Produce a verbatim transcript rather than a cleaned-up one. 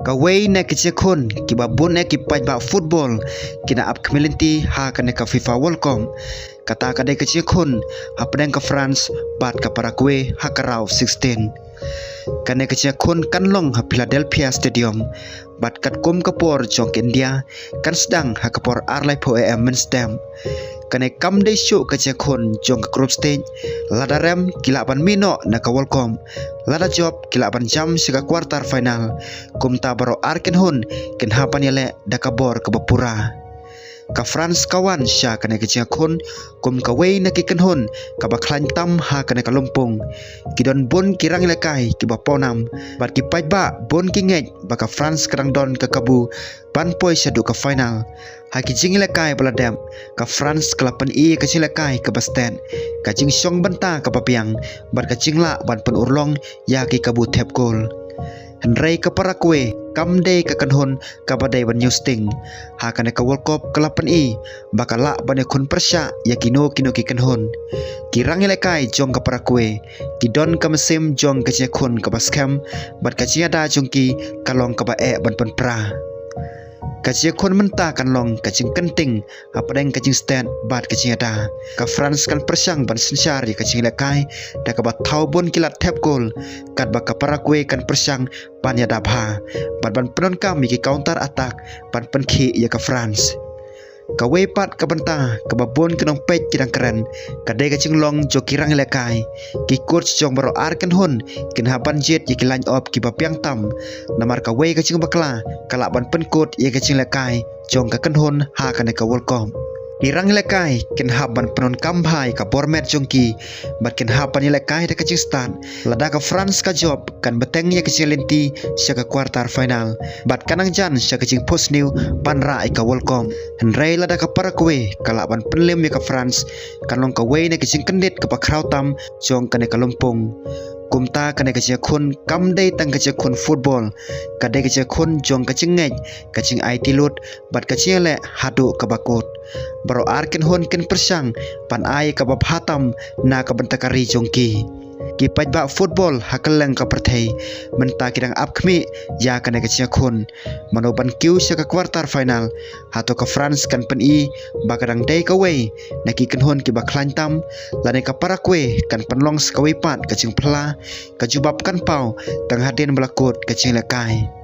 Kawei na ki jingïakhun kiba bun eh ki paidbah football ki nang ap khmih lynti ha kane ka FIFA World Cup, kata ka dei ka jingïakhun hapdeng ka France bad ka Paraguay ha ka round sixteen. Kane ka jingïakhun kan long ha Philadelphia Stadium bad katkum ka por jong ka India, kan sdang ha ka por ar laiphew A M mynstep. Kane kam dei shuh ka jingïakhun jong ka group stage. Lada rem, ki lah ban mih noh na ka World Cup. Lada jop, ki lah ban jam sha ka quarter final. Kumta baroh ar kynhun kin hap ban ïaleh da ka bor kaba pura. Ka France ka wan sha kane ka jingïakhun kum kawei na ki kynhun kaba khlaiñ tam ha kane ka lympung. Ki don bun ki rangïalehkai kiba pawnam bad ki paidbah bun ki ngeit ba ka France ka dang don ka kabu ban poi shaduh ka final. Ha ki jingïalehkai ba la dep, ka France ka la pyni ka jingïalehkai kaba stet, ka jingshong bynta kaba biang bad ka jinglah ban pynurlong ïa ki kabu thep gol. Hynrei ka Paraguay kam dei ka kynhun kaba dei ban ñiewsting. Ha kane ka World Cup ka la pyni ba ka lah ban ïakhun pyrshah ïa kino kino ki kynhun. Ki rangïalehkai jong ka Paraguay ki don ka mynsiem jong ka jingïakhun kaba skhem bad ka jingïada jong ki ka long kaba eh ban pynpra. Ka jingïakhun mynta kan long ka jingkynting hapdeng ka jingstet bad ka jingïada. Ka France kan pyrshang ban synshar ïa ka jingïalehkai da kaba thaw bun ki lad thep gol, katba ka Paraguay kan pyrshang ban ïada bha bad ban pyndonkam ïa ki counter attack ban pynkhih ïa ka France. Kawei pat ka bynta kaba bun ki nongpeit ki dang kren ka dei ka jinglong jong ki rangïalehkai. Ki coach jong baroh ar kynhun kin hap ban jied ïa ki line up kiba biang tam, namar kawei ka jingbakla ka lah ban pynkut ïa ka jingïalehkai jong ka kynhun ha kane ka World Cup. Ki rangïalehkai kin hap ban pyndonkam bha ïa ka bor met jong ki bad kin hap ban ïalehkai da ka jingstad. Lada ka France ka jop, kan bteng ïa ka jingïaleit sha ka quarter final bad ka nang jan sha ka jingphohsniew ban rah ïa ka World Cup. Hynrei lada ka Paraguay ka lah ban pynlem ïa ka France, kan long kawei na ka jingkyndit kaba khraw tam jong kane ka lympung. Kumta kane ka jingïakhun kam dei tang ka jingïakhun football, ka dei ka jingïakhun jong ka jingngeit, ka jingaiti lut bad ka jingïaleh haduh kaba kut. Baroh ar kynhun kin pyrshang ban ai kaba bha tam na ka bynta ka ri jong ki. Ki paidbah football ha kylleng ka pyrthei mynta ki dang ap khmih ïa kane ka jingïakhun. Mano ban kiew sha ka quarter final? Hato ka France kan pyni ba ka dang dei kawei na ki kynhun kiba khlaiñ tam, lane ka Paraguay kan pynlong sa kawei pat ka jingphla? Ka jubab kan paw tang hadien ba la kut ka jingïalehkai.